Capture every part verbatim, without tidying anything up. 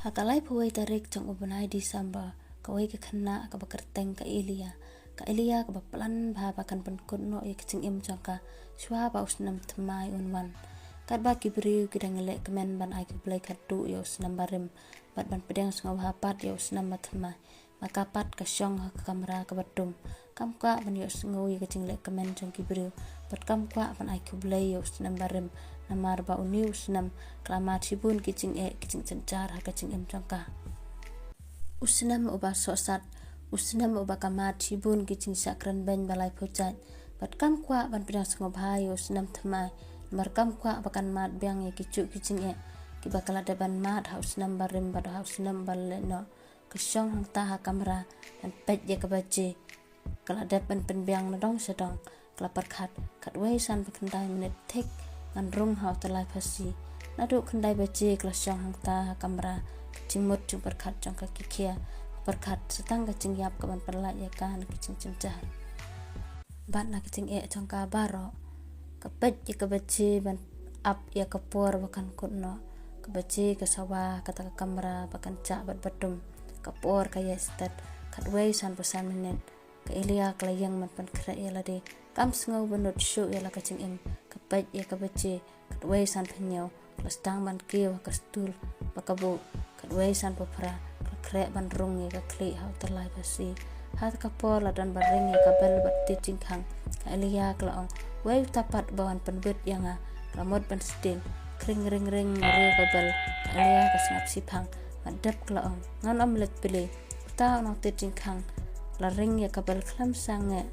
Ha ka laiphew wei tarik jong u bnai December, kawei ka khynnah kaba kyrteng ka Elia. Ka Elia kaba plan bha ba kan pynkut noh ïa ka jingim jong ka shuwa ba u snem thymmai un wan. Katba ki briew ki dang leh kmen ban ai khublei khatduh ïa u snem barim bad ban pdiang sngewbha pat ïa u snem bathymmai, ma ka pat ka shong ha ka kamra kaba dum. Kam kwah ban ïohsngew ïa ka jingleh kmen jong ki briew bad kam kwah ban ai khublei ïa u snem barim, namar ba une u snem ka la mad shibun ki jingeh ki jingjynjar ha ka jingim jong ka. U snem uba sohsat, u snem uba ka mad shibun ki jingshah kren beiñ ba laiphew jait, bad kam kwah ban pdiang sngewbha ïa u snem thymmai, namar kam kwah ba kan mad biang ïa ki juh ki jingeh kiba ka la dep ban mad ha u snem barim bad ha u snem ba la leit noh. Ka shong hangta ha kamra ban peit ïa ka baje. Ka la dep ban pynbiang na dong sha dong. Ka la pyrkhat, khatwei san ba khyndai minit thik ngan rung ha u tyllai phasi. Naduh khyndai baje ka la shong hangta ha kamra. Ka jingmut jingpyrkhat jong ka ki khia. Ka pyrkhat sa tang ka jingïap ka ban pynlait ïa ka na ka jingjynjar bad na ka jingeh jong ka baroh. Ka peit ïa ka baje ban ap ïa ka por ba kan kut noh. Ka baje ka sawa kata ka kamra ba kan jah bad ba dum. Ka por ka ïaid stet, khatwei san ba san minit. Ka Elia ka la ïeng ban pynkhreh ïa lade. Kam sngew ba nud shuh ïa la ka jingim. Ka peit ïa ka baje, khatwei san phew hynñiew. Ka la sdang ban kiew ha ka stul ba ka buh. Khatwei san phew phra, ka la khreh ban rung ïa ka khlieh ha u tyllai phasi. Ha ka por la don ba ring ïa ka bel bad tied jingkhang. Ka Elia ka la ong, wei uta pat ba wan pynbit ïa nga. Ka la mut ban sdien. Khring ring ring, la riew ka bel. Ka Elia ka sngap shiphang. Bad dep ka la ong, ngan ym leit plie. Uta u nongtied jingkhang la ring ïa ka bel khlem sangeh.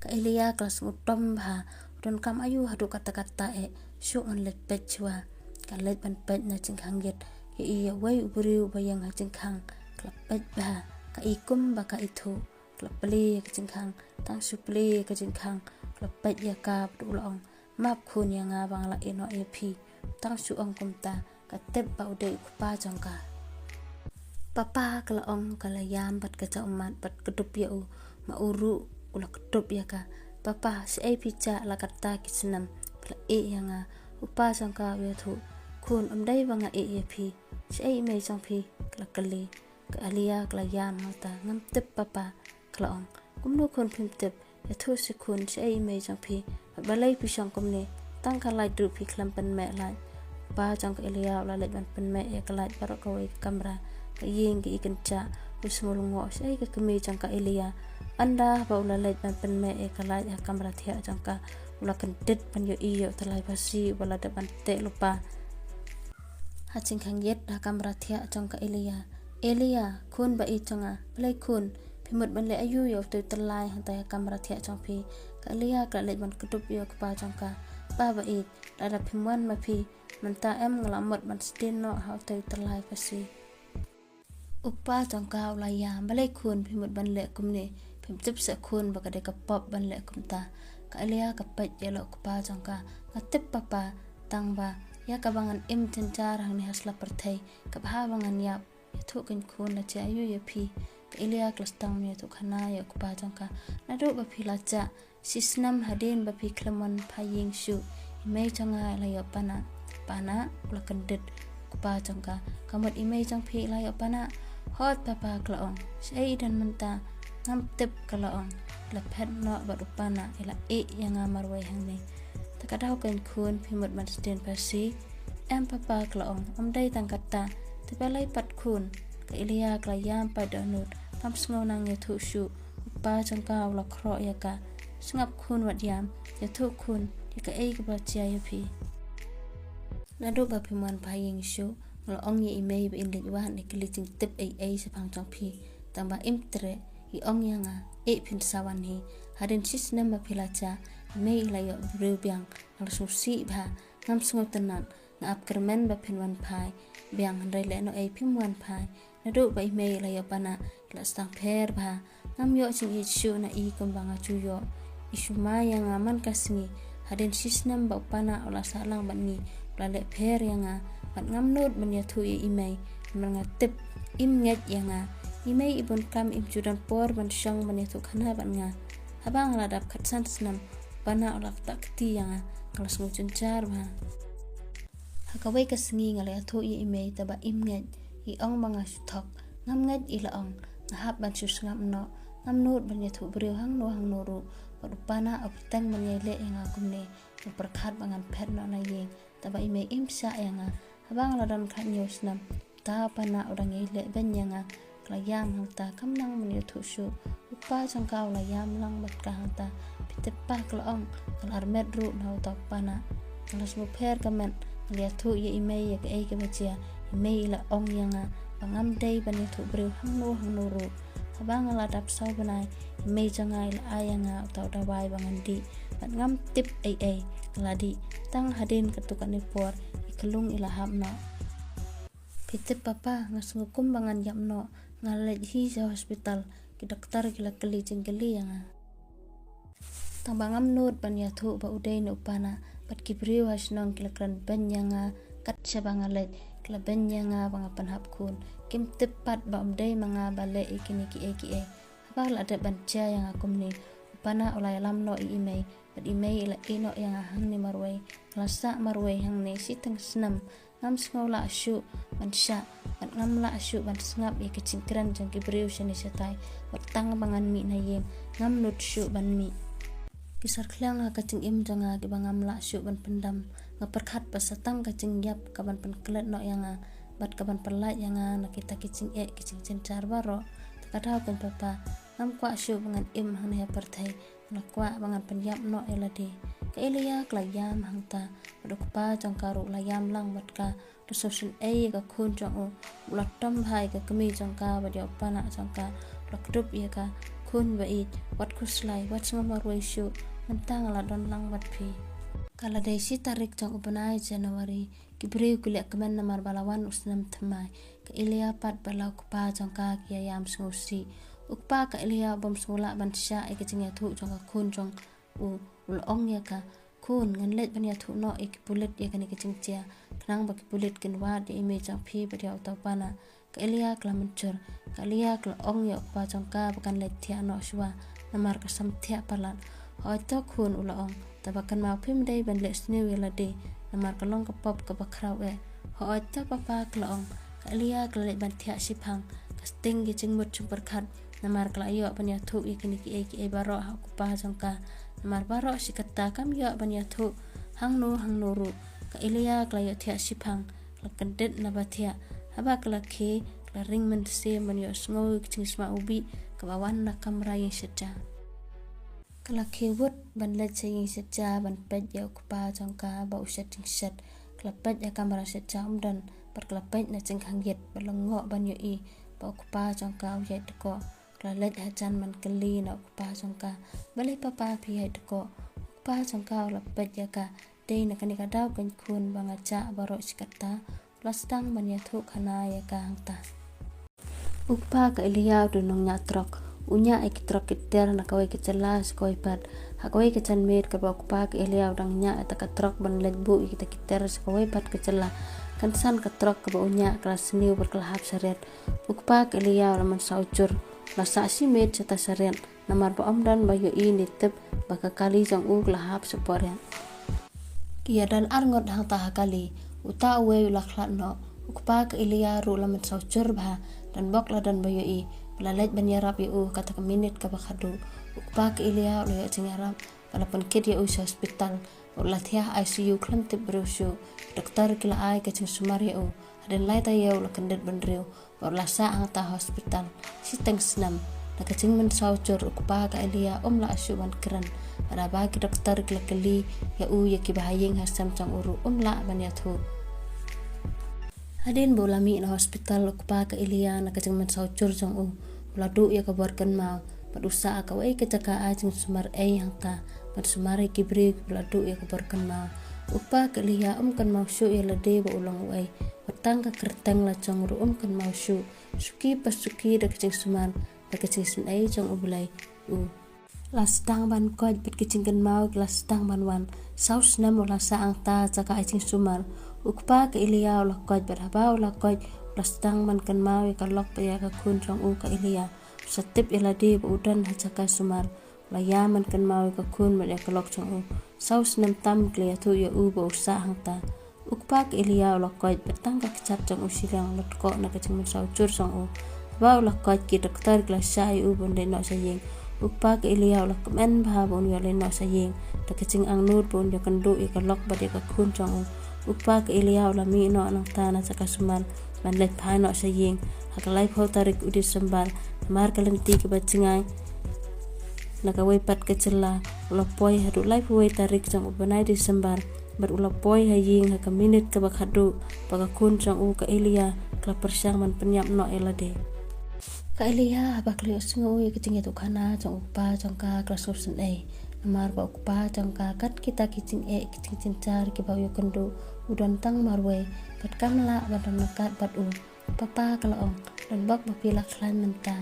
Ka Elia ka la sngewdom bha, u donkam aïu haduh katta katta eh, shu ngan leit peit shuwa. Ka leit ban peit na jingkhang ïit, ïa i ïa wei u briew ba ïeng ha jingkhang. Ka la peit bha, ka i kumba ka ithuh. Ka la plie ïa ka jingkhang, tang shu plie ïa ka jingkhang. Ka la peit ïa ka bad u la ong, map khun ïa nga ba nga la ïehnoh ïa phi. Tang shu ong kumta, ka tip ba u dei u kpa jong ka. Papa, ka la ong, ka la ïam bad ka jah ummat bad ka dup ïa u. Ma u ruh u la kdup ïa ka. Papa, shaei phi jah la katta ki snem phi la ïeh ïa nga? U kpa jong ka u ïathuh, khun, ym dei ba nga ïeh ïa phi. Shaei i mei jong phi? Ka la kylli. Ka Elia ka la ïam hangta. Ngam tip, papa, ka la ong. Kumno khun phim tip? Ïathuh seh khun, shaei i mei jong phi? Bad balei phi shong kumne? Tang ka light ruh phi khlem pynmeh light. U kpa jong ka Elia u la leit ban pynmeh ïa ka light baroh kawei ka kamra. Ka ïing ka i kynjah, u sngewlyngngoh shaei ka kmie jong ka Elia. Ynda haba u la leit ban pynmeh ïa ka light ha kamra thiah jong ka, u la kyndit ban ïohi ïa u tyllai phasi uba la dep ban teh lypa ha jingkhang ïit ha kamra thiah jong ka Elia. Elia, khun ba ïeit jong nga, balei khun, phi mut ban leh aïu ïa uto u tyllai hangtai ha kamra thiah jong phi? Ka Elia ka la leit ban kdup ïa u kpa jong ka. Pa ba ïeit, lada phim wan ma phi mynta em nga la mut ban sdien noh ha uto u tyllai phasi. U kpa jong ka u la ïam, balei khun phi mut ban leh kumne? Phim tip seh khun ba ka dei ka pop ban leh kumta? Ka Elia ka peit ïa la u kpa jong ka. Nga tip papa, tang ba ïa kaba ngan im jynjar hangne ha sla pyrthei, ka bha ba ngan ïap. Ïathuh kein khun, la jia aïu ïa phi? Ka Elia ka la sdang ban ïathuh khana ïa u kpa jong ka. Naduh ba phi la jah shisnem hadien ba phi khlem wan phai ïing shuh, i mei jong nga i la ïoh panah. Panah? U la kyndit u kpa jong ka. Ka mut i mei jong phi i la ïoh panah? Hooid papa, ka la ong. Shaei i don mynta? Ngam tip, ka la ong. I la phet noh bad u panah, i la ïeh ïa nga marwei hangne. Te ka daw kein khun, phi mut ban sdien phasi? Em papa, ka la ong, ym dei tang katta. Te balei pat khun? Ka Elia ka la ïam pat dohnud, kam sngew nang ïathuh shuh. U kpa jong ka u la khroh ïa ka. Sngap khun, wat ïam, ïathuh khun, ïa kaei kaba la jia ïa phi? Naduh ba phim wan phai ïing shuh, nga la ong ïa i mei ba in leit wad ne kylli jingtip ei ei shaphang jong phi. Tang ba im treh, i ong ïa nga, eh phin sa wan hi. Hadien shisnem ba phi la jah, i mei i la ïoh briew biang, nga la sngewsih bha, ngam sngewtynnat. Nga ap kyrmen ba phin wan phai biang, hynrei lehnohei phim wan phai. Naduh ba i mei i la ïoh panah, i la sdang pher bha. Ngam ïoh jingïeit shuh na i kumba nga ju ïoh. I shu mai ïa nga man ka sngi. Hadien shisnem ba u panah u la sah lang bad ngi, u la leh pher ïa nga. Bad ngam nud ban ïathuh ïa i mei, namar nga tip im ngeit ïa nga. I mei i bun kam im ju don por ban shong ban ïathuh khana bad nga. Haba nga la dap khatsan snem, u panah u la ktah kti ïa nga. Nga la sngew jynjar bha. Ha Kawei ka sngi nga la ïathuh ïa i mei, taba im ngeit, i ong ba nga shu thok. Ngam ngeit, i la ong. Nga hap ban shu sngap noh. Ngam nud ban ïathuh briew hangno hangno ruh. Bad u Panah u pyrteng ban ïai leh ïa nga kumne. Nga pyrkhat ba ngan phet noh na ïing. Taba i mei im shah ïa nga. Haba nga la don khathynñiew snem, uta u Panah u dang ïai leh beiñ ïa nga. Ka la ïam hangta, kam nang ban ïathuh shuh. U kpa jong ka u la ïam lang bad ka hangta. Phi tip pa, ka la ong, ka la armet ruh na uta u Panah. Ka la sngewpher ka met, ka la ïathuh ïa i mei ïa kaei kaba jia. I mei i la ong ïa nga ba ngam dei ban ïathuh briew hangno hangno ruh. Haba nga la dap saw bnai, i mei jong nga i la ai ïa nga uta u dawai ba ngan dih. Bad ngam tip ei ei, nga la dih. Tang hadien katto katne por, i khyllung i la hap noh. Phi tip papa, nga sngew kumba ngan ïap noh, nga la leit hi sha hospital, ki doktor ki la kylli jingkylli ïa nga. Tangba ngam nud ban ïathuh ba u dei na u Panah, bad ki briew ha shnong ki la kren beiñ ïa nga, kat shaba nga leit, ki la beiñ ïa nga ba nga pynhap khun, kim tip pat ba ym dei ma nga ba leh ïa kine kiei kiei. Haba la dep ban jia ïa nga kumne, u Panah u la ïalam noh ïa i mei, bad i mei i la ïeh noh ïa nga hangne marwei, nga la sah marwei hangne shiteng snem, ngam sngew lah shuh ban shah, bad ngam lah shuh ban sngap ïa ki jingkren jong ki briew shane shatai, bad tang ba ngan mih na ïing, ngam nud shuh ban mih. Ki sarkhliang ha ka jingim jong nga kiba ngam lah shuh ban pyndam, nga pyrkhat ba sa tang ka jingïap kaban pynklet noh ïa nga, bad kaban pyllait ïa nga na kita ki jingeh ki jingjynjar baroh. Te ka daw keiñ papa, ngam kwah shuh ba ngan im hangne ha pyrthei, nga kwah ba ngan pynïap noh ïa lade. Ka Elia ka la ïam hangta, bad u kpa jong ka ruh u la ïam lang bad ka, u la sngewsynei ïa ka khun jong u, u la tom bha ïa ka kmie jong ka bad ïa u Panah jong ka, u la kdup ïa ka, khun ba ïeit, wat khuslai, wat sngew marwei shuh, mynta nga la don lang bad phi. Ka la dei shi tarik jong u bnai January, ki briew ki leh kmen namar ba la wan u snem thymmai. Ka Elia pat bad la u kpa jong ka ki ïa ïam sngewsih. U kpa ka Elia u bym sngew lah ban shah ïa ka jingïathuh jong ka khun jong u, u la ong ïa ka, khun, ngan leit ban ïathuh noh ïa ki pulit ïa kane ka jingjia, khnang ba ki pulit kin wad ïa i mei jong phi bad ïa uta u Panah. Ka Elia ka la mynjur. Ka Elia ka la ong ïa u kpa jong ka ba kan leit thiah noh shuwa, namar ka sam thiah palat. Hooid to khun, u la ong, tangba kynmaw phim dei ban leh sniew ïa lade, namar ka long ka pop kaba khraw eh. Hooid to papa, ka la ong. Ka Elia ka la leit ban thiah shiphang. Ka sting ki jingmut jingpyrkhat, namar ka la ïoh ban ïathuh ïa kine kiei kiei baroh ha u kpa jong ka. Namar baroh shi katta kam ïoh ban ïathuh hangno hangno ruh. Ka Elia ka la ïoh thiah shiphang, ka la kyndit na ba thiah. Haba ka la khie, ka la ring mynsiem ban ïohsngew ïa ka jingsma u bih kaba wan na kamra ïing shet ja. Ka la khie wut ban leit sha ïing shet ja ban peit ïa u kpa jong ka ba u shet jingshet. Ka la peit ïa kamra shet ja, ym don, bad ka la peit na jingkhang ïit, bad la ngoh ban ïohi ba u kpa jong ka u ïaid dkoh. Ka la leit hajan ban kylli na u kpa jong ka, balei papa phi ïaid dkoh? U kpa jong ka u la peit ïa ka, dei na kane ka daw keiñ khun ba nga jah baroh shi katta. U la sdang ban ïathuh khana ïa ka hangta. U kpa ka Elia u dei u nongñiah trok. U ñiah ïa ki trok ki ter na kawei ka jylla sha kawei pat. Ha kawei ka janmiet kaba u kpa ka Elia u dang ñiah ïa kata ka trok ban leit buh ïa kita ki ter sha kawei pat ka jylla, kynsan ka trok kaba u ñiah ka la sniew bad ka la hap sharet. U kpa ka Elia u la mynsaw jur. U la sah shi miet shata sharet, namar ba ym don ba ïohi ne tip ba ka kali jong u ka la hap shapoh riat. Ki ïadon arngut hangta ha kali, uta uwei u la khlad noh. U kpa ka Elia ruh u la mynsaw jur bha, don bok la don ba ïohi. Ba la leit ban ïarap ïa u ha kata ka minit kaba khadduh. U kpa ka Elia u la ïoh jingïarap, ba la pynkit ïa u sha hospital. Bad u la thiah ha I C U khlem tip briew shuh. Doktor ki la ai ka jingsumar ïa u. Hadien lai taïew u la kyndit bynriew. Bad u la sah hangta ha hospital shiteng snem. Na ka jingmynsaw jur u kpa ka Elia um lah shuh ban kren. Bad haba ki doktor ki la kylli ïa u ïa kiba ha ïing ha sem jong u ruh um lah ban ïathuh. Hadien ba u la mih na hospital u kpa ka Elia na ka jingmynsaw jur jong u, u la duh ïa ka bor kynmaw. Bad u sah ha kawei ka jaka ai jingsumar ei hangta ban sumar ïa ki briew kiba la duh ïa ka bor kynmaw. U kpa ka Elia um kynmaw shuh ïa lade ba u long uei. Bad tang ka kyrteng la jong ruh um kynmaw shuh. Suki pa suki da ka jingsumar, da ka jingsumar jong U Blei, u la sdang ban koit bad ki jingkynmaw ki la sdang ban wan. Saw snem u la sah hangta ha jaka ai jingsumar. U kpa ka Elia u la koit bad haba u la koit u la sdang ban kynmaw ïa ka lok bad ïa ka khun jong u ka Elia. U sa tip ïa lade ba u don ha jaka sumar. U la ïam ban kynmaw ïa ka khun bad ïa ka lok jong u. Saw snem tam ki la ïathuh ïa u ba u sah hangta. U kpa ka Elia u la koit bad tang ka kjat jong u shiliang u la tkoh na ka jingmynsaw jur jong u. Haba u la koit, ki doktor ki la shah ïa u ban leit noh sha ïing. U kpa ka Elia u la kmen bha ba un ïoh leit noh sha ïing da ka jingangnud ba un ïakynduh ïa ka lok bad ïa ka khun jong u. U kpa ka Elia u la mih noh nangta na jaka sumar ban leit phai noh sha ïing ha ka laiphew tarik u December. Namar ka lynti kaba jngai na kawei pat ka jylla, u la poi haduh laiphew wei tarik jong u bnai December bad u la poi ha ïing ha ka minit kaba khadduh ba ka khun jong u ka Elia ka la pyrshang ban pynïap noh ïa lade. Ka Elia haba ka la ïohsngew ïa ka jingïathuhkhana jong u kpa jong ka, ka la sngewsynei. Namar ba u kpa jong ka, kat kita ki jingeh ki jingjynjar kiba u ïakynduh, u don tang marwei bad kam lah ban don ryngkat bad u. Papa, ka la ong, don bok ba phi la khlaiñ mynta,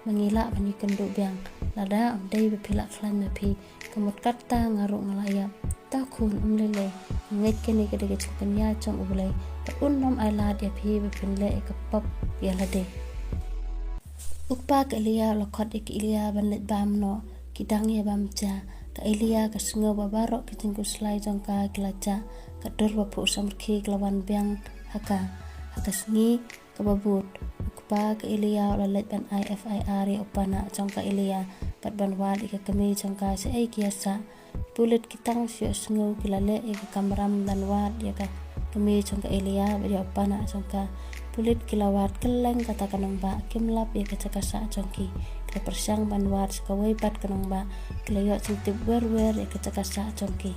ma ngi lah ban ïakynduh biang. Lada ym dei ba phi la khlaiñ ma phi, ka mut katta nga ruh nga la ïap. To khun, ym lei lei, nga ngeit kane ka dei ka jingpynïaid jong U Blei. Bad un ym ailad ïa phi ba phin leh ïa ka pop ïa lade. U kpa ka Elia u la khot ïa ka Elia ban leit bam noh. Ki dang ïa bam ja. Ka Elia ka sngew ba baroh ki jingkhuslai jong ka ki la jah. Ka dur ba phuh samrkhie ka la wan biang ha ka. Ha ka sngi kaba bud, u kpa ka Elia u la leit ban ai F I R ïa u panak jong ka Elia bad ban wad ïa ka kmie jong ka shaei ki ïa sah. Pulit ki tang shu ïohsngew, ki la leh ïa ka kamram ban wad ïa ka kmie jong ka Elia bad ïa u panak jong ka. Pulit ki la wad kylleng kata ka nongbah, kim lap ïa ka jaka sah jong ki. Ki la pyrshang ban wad sha kawei pat ka nongbah, ki la ïoh jingtip wer wer ïa ka jaka sah jong ki.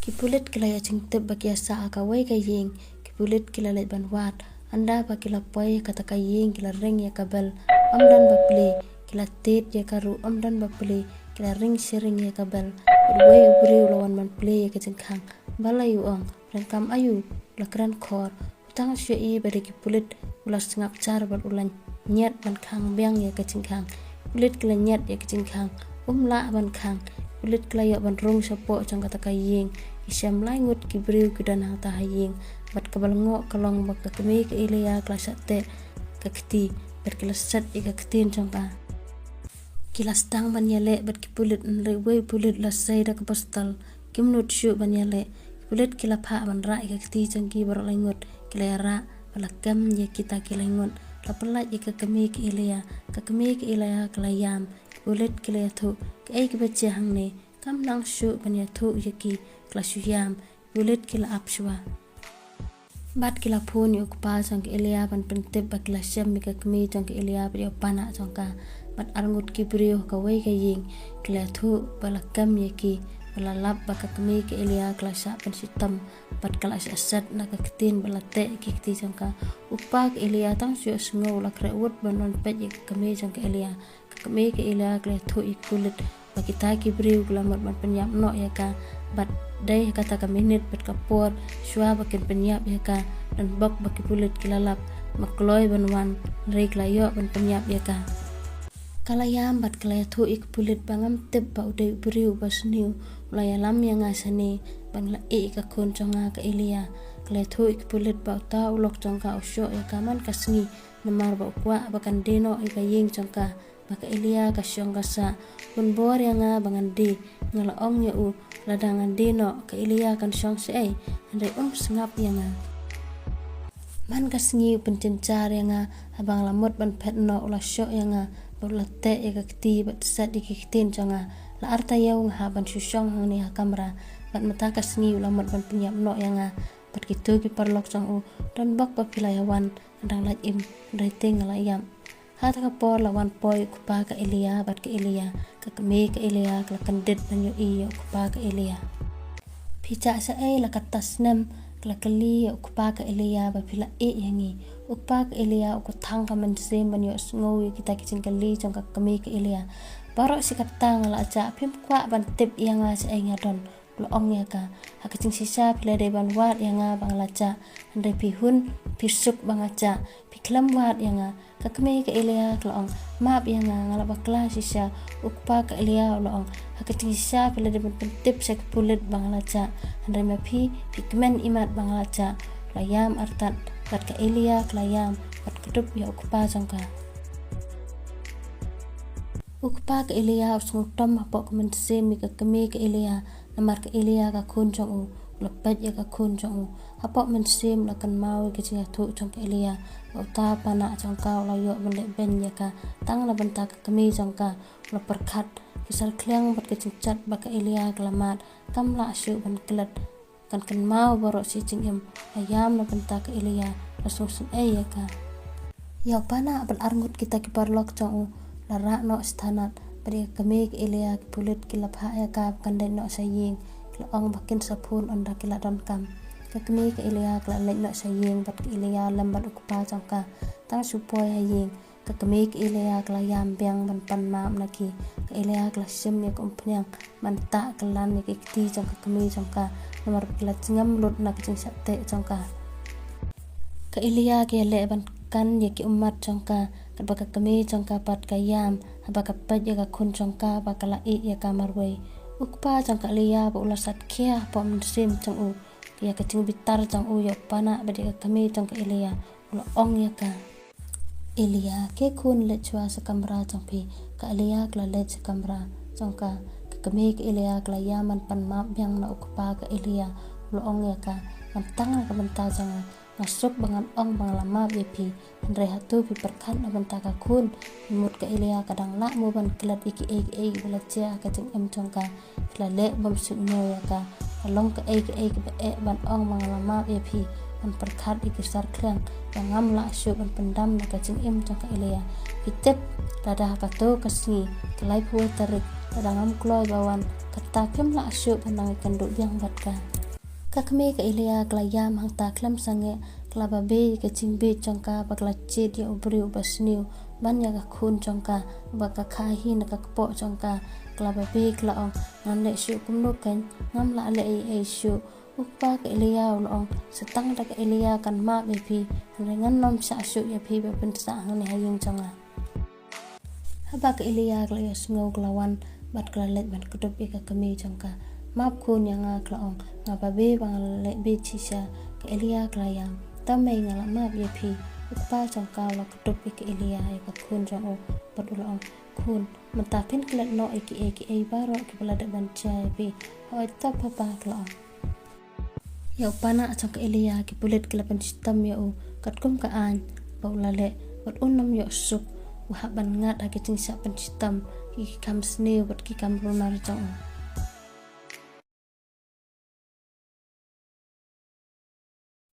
Ki pulit ki la ïoh jingtip ba ki ïa sah ha kawei ka ïing. Ki pulit ki la leit ban wad. Ynda ba ki la poi ha kata ka ïing, ki la ring ïa ka bel, ym don ba plie. Ki la tied ïa ka ruh, ym don ba plie. Ki la ring shi ring ïa ka bel. Bad uwei u briew u la wan ban plie ïa ka jingkhang. Balei, u ong, pyrshang kam aïu? U la kren khor. U tang shu ïohi ba dei ki pulit. U la sngap jar bad u la ñiad ban khang biang ïa ka jingkhang. Pulit ki la ñiad ïa ka jingkhang. Um lah ban khang. Pulit ki la ïoh ban rung shapoh jong kata ka ïing. Ki shem lai ngut ki briew ki don hangta ha ïing. Bad kaba lyngngoh ka long ba ka kmie ka Elia ka la shah teh ka kti bad ki la set ïa ka ktien jong ka. Ki la sdang ban ïaleh bad ki pulit, hynrei uwei u pulit u la sei da ka pistol. Kim nud shuh ban ïaleh. Ki pulit ki la phah ban rah ïa ka kti jong ki baroh lai ngut. Ki la ïarah bad la kem ïa kita ki lai ngut. La pyllait ïa ka kmie ka Elia. Ka kmie ka Elia ka la ïam. Ki pulit ki la ïathuh, kaei kaba jia hangne? Kam nang shuh ban ïathuh ïa ki. Ki la shu ïam. Ki pulit ki la ap shuwa. Bad ki la phone ïa u kpa jong ka Elia ban pyntip ba ki la shem ïa ka kmie jong ka Elia bad ïa u panak jong ka. Bad arngut ki briew ha kawei ka ïing ki la ïathuh ba la kem ïa ki, ba la lap ba ka kmie ka Elia ka la shah pynshitom bad ka la shah set na ka ktien bad la teh ïa ki kti jong ka. U kpa ka Elia tang shu ïohsngew u la khreh wut ban wan peit ïa ka kmie jong ka Elia. Ka kmie ka Elia ka la ïathuh ïa ki pulit ba kita ki briew ki la mut ban pynïap noh ïa ka. Bad dei ha kata ka minit bad ka por shuwa ba kin pynïap ïa ka, don bok ba ki pulit ki la lap, ma kloi ban wan, hynrei ki la ïoh ban pynïap ïa ka. Ka la ïam bad ka la ïathuh ïa ki pulit ba ngam tip ba u dei u briew ba sniew u la ïalam ïa nga shane ban la ïeh ïa ka khun jong nga ka Elia. Ka la ïathuh ïa ki pulit ba uta u lok jong ka u shoh ïa ka man ka sngi namar ba u kwah ba kan die noh ïa ka ïing jong ka. Ba ka Elia ka shong ka sah. Un bor ïa nga ba ngan die. Nga la ong ïa u, lada ngan die noh ka Elia kan shong shaei? Hynrei um sngap ïa nga. Man ka sngi u pynjynjar ïa nga, haba nga la mut ban phet noh u la shoh ïa nga bad u la teh ïa ka kti bad set ïa ki ktien jong nga. La ar taïew nga hap ban shu shong hangne ha kamra. Bad mynta ka sngi u la mut ban pynïap noh ïa nga. Bad kito ki paralok jong u, don bok ba phi la ïa wan, nga dang lait im, hynrei te nga la ïap. Ha kata ka por la wan poi u kpa ka Elia bad ka Elia. Ka kmie ka Elia ka la kyndit ban ïohi ïa u kpa ka Elia. Phi jah shaei la katta snem? Ka la kylli ïa u kpa ka Elia. Ba phi la ïeh ïa ngi? U kpa ka Elia u kthang ka mynsiem ban ïohsngew ïa kita ki jingkylli jong ka kmie ka Elia. Baroh shi katta nga la jah, phim kwah ban tip ïa nga shaei nga don. La ong ïa ka, ha ka jingshisha phi la dei ban wad ïa nga ba nga la jah, hynrei phi hun, phi suk ba nga jah, phi khlem wad ïa nga. Ka kmie ka Elia ka la ong, map ïa nga, nga la bakla shisha. U kpa ka Elia u la ong, ha ka jingshisha phi la dei ban pyntip sha ki pulit ba nga la jah, hynrei ma phi, phi kmen imat ba nga la jah. La ïam artat, bad ka Elia ka la ïam bad kdup ïa u kpa jong ka. U kpa ka Elia u sngewtom hapoh ka mynsiem ïa ka kmie ka Elia, namar ka Elia ka khun jong u. la peit ïa ka khun jong u. Hapoh mynsiem la kynmaw ïa ka jingïathuh jong ka Elia, ba uta u panak jong ka u la ïoh ban leh beiñ ïa ka tang na bynta ka kmie jong ka. U la pyrkhat ki sar khliang bad ka jingjot ba ka Elia ka la mad, kam lah shuh ban klet. Kan kynmaw baroh shi jingim, la ïam na bynta ka Elia, la sngewsynei ïa ka. Ïa u panak bad arngut kita ki paralok jong u la rah noh sha thanat, bad ïa ka kmie ka Elia ki pulit ki la phah ïa ka ba kan leit noh sha ïing, ki la ong ba kin sa phone ynda ki la donkam. Ka kmie ka Elia ka la leit noh sha ïing bad ka Elia lem bad u kpa jong ka. Tang shu poi ha ïing, ka kmie ka Elia ka la ïam biang ban pan map na ki. Ka Elia ka la shim ïa ka umphniang ban tah kylla ïa ki kti jong ka kmie jong ka, namar ba ki la jngem lut na ka jingshah teh jong ka. Ka Elia ka ïaleh ban kan ïa ki ummat jong ka, katba ka kmie jong ka pat ka ïam haba ka peit ïa ka khun jong ka ba ka la ïeh ïa ka marwei. U kpa jong ka Elia ba u la sat khia hapoh mynsiem jong u ïa ka jingbitar jong u ïa u panak bad ïa ka kmie jong ka Elia, u la ong ïa ka: Elia, khie khun leit shuwa sha kamra jong phi. Ka Elia ka la leit sha kamra jong ka. Ka kmie ka Elia ka la ïam ban pan map biang na u kpa ka Elia, u la ong ïa ka: Ngan tang na ka bynta jong nga, nga suk ba ngan ong ba nga la map ïa phi. Hynrei hato phi pyrkhat na bynta ka khun? Mut ka Elia ka dang lah mo ban klet ïa kiei kiei ba la jia ha ka jingim jong ka. Ka la leh bym suidñiew ïa ka. Ka long kaei kaei kaba eh ban ong ba nga la map ïa phi. Ngan pyrkhat ïa ki sar khliang ba ngam lah shuh ban pyndam na ka jingim jong ka Elia. Phi tip, lada ha kato ka sngi ka laiphew tarik, lada ngam kloi ba wan, kata phim lah shuh ban nang ïakynduh biang bad ka. Ka kmie ka Elia ka la ïam hangta khlem sangeh, ka la babe ïa ka jingbieit jong ka ba ka la jied ïa u briew uba sniew ban ïa ka khun jong ka, uba ka kha hi na ka kpoh jong ka. Ka la babe ka la ong: Ngan leh shuh kumno keiñ, ngam lah leh ei ei shuh. U kpa ka Elia u la ong: Sa tang da ka Elia kan map ïa phi, hynrei ngan nym shah shuh ïa phi ba phin sah hangne ha ïing jong nga. Haba ka Elia ka la ïohsngew ka la wan bad ka la leit ban kdup ïa ka kmie jong ka. Map khun ïa nga, ka la ong, nga babe ba nga la leh bieit shisha. Ka Elia ka la ïam. Ta mei, nga la map ïa phi. U kpa jong ka u la kdup ïa ka Elia, ïa ka khun jong u, bad u la ong: Khun, mynta phin klet noh ïa kiei kiei baroh kiba la dep ban jia ïa phi. Hooid, to papa, ka la ong. Ïa u panak jong ka Elia ki pulit ki la pynshitom ïa u katkum ka aiñ ba u la leh, bad un nym ïoh suk. U hap ban ngat ha ki jingshah pynshitom, ki kam sniew bad ki kam runar jong u.